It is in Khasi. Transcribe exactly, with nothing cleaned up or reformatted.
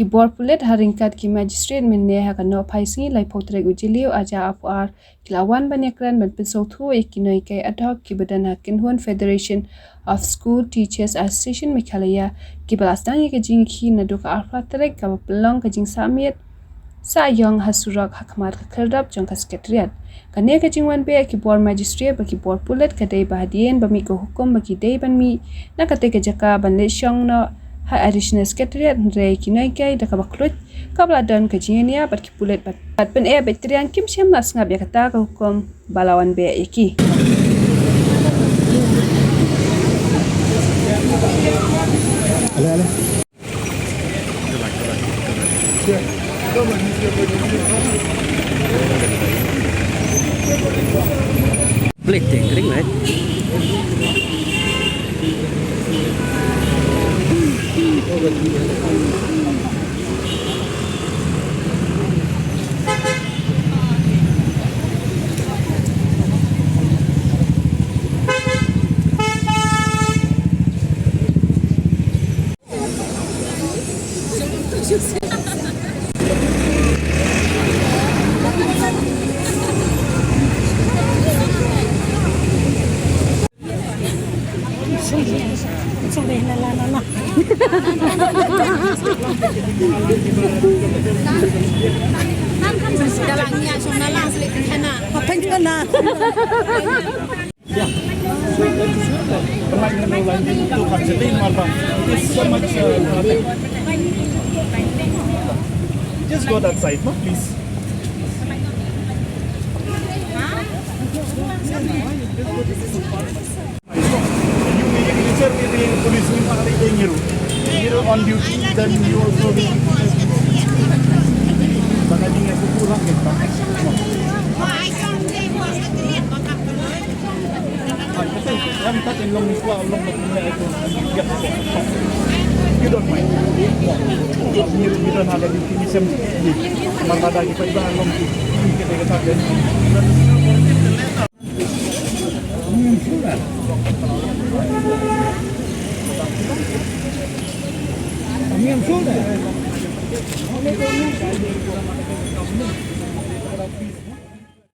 Ki bor pulit ha ryngkat ki magistrate mynne ha ka Nohphaisngi laiphew tarik u Jylliew arhajar arphew ar ki la wan ban ïakren ban pynsngewthuh ïa ki nonghikai ad hoc kiba don ha kynhun Federation of School Teachers Association Meghalaya kiba la sdang ïa ka jingïakhih naduh ka arphew tarik kaba pynlong ka jingsahmiet sah ïong ha surok ha khmat ka khyrdop jong ka Secretariat. Kane ka jingwan beh ki bor magistrate bad ki bor pulit ka dei ba hadien ba mih ka hukum ba ki dei ban mih na katei ka jaka ban leit shong noh ha Additional Secretariat, hynrei ki nonghikai da kaba khluit kaba la don ka jingïania bad ki pulit bad, bad pyneh beit triang kim shym la sngap ïa kata ka hukum ba la wan beh ïa ki. Boleh tengkering, mate. Dalam ni asal dalam selit kena. Apa yang kena? Yeah. So, that is good. Like, you know, like, you two can sit in, Martha. There's so much, uh, traffic. Just go that side, no? Please. You, you, you serve with the police in Pahari, then you, you on duty, then you also be. Baka ni aku pulang kita. Em, tat em long ni kwa, long ni kwa, em, you don't mind. You, you don't have any criticism. Mar bada ki paiba long ki, ki kete kata kan. Kami yang sudah. Kami yang sudah.